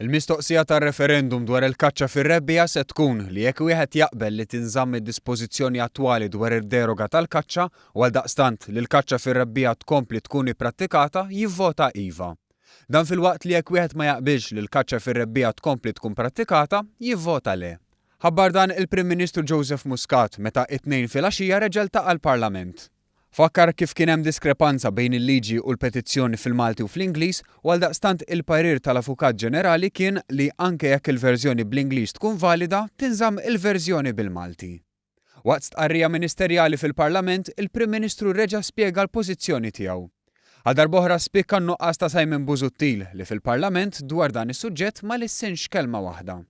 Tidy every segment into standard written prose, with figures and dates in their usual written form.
Il-mistoqsija tar-referendum dwar il-kaċċa fir-rebbiegħa se tkun li jekk wieħed jaqbel li tinżamm id-dispożizzjoni attwali dwar id-deroga tal-kaċċa u għaldaqstant li l-kaċċa fir-rebbiegħa tkompli tkun ipprattikata jivvota iva. Dan filwaqt li jekk wieħed ma jaqbilx li l-kaċċa fir-rebbiegħa tkompli tkun prattikata, jivvota le. Ħabbar dan il-Prim Ministru Joseph Muscat meta it-Tnejn filgħaxija reġa' ltaqa' l-Parlament. Fakkar kif kien hemm diskrepanza bejn il-liġi u l-petizzjoni fil-Malti u fl-Ingliż u għaldaqstant il-parir tal-Avukat Ġenerali kien li anke jekk il-verżjoni bl-Ingliż tkun valida, tinżamm il-verżjoni bil-Malti. Waqt stqarrija ministerjali fil-Parlament, il-Prim Ministru reġa' spjega l-pożizzjoni tiegħu. Għal darb'oħra spikka n-nuqqas ta' Simon Busuttil li fil-Parlament dwar dan is-suġġett ma lissinx kelma waħda.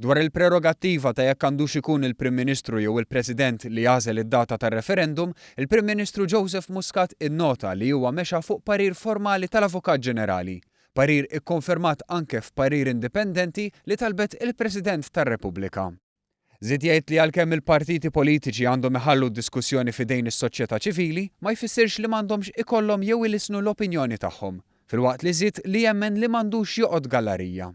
Dwar il-prerogattiva ta' jekk għandux ikun il-Prim Ministru jew il-President li jagħżel id-data tar-referendum, il-Prim Ministru Joseph Muscat innota li huwa mexa fuq parir formali tal-Avukat Ġenerali, parir ikkonfermat anke f'parir indipendenti li talbet il-President tar-Repubblika. Żied jgħid li għalkemm il-partiti politiċi għandhom iħallu d-diskussjoni f'idejn is-soċjetà ċivili, ma jfissirx li m'għandhomx ikollhom jew ilissnu l-opinjoni tagħhom, filwaqt li żied li jemmen li m'għandux joqgħod gallarija.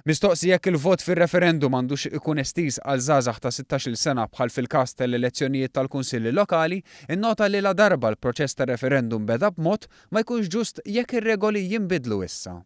Mistoqsi jekk il-vot fir-referendum għandux ikun estiż għal żgħażagħ ta' sittax-il sena bħal fil-każ tal-elezzjonijiet tal-kunsilli lokali, innota li ladarba l-proċess tar-referendum beda b'mod, ma jkunx ġust jekk ir-regoli jinbidlu issa.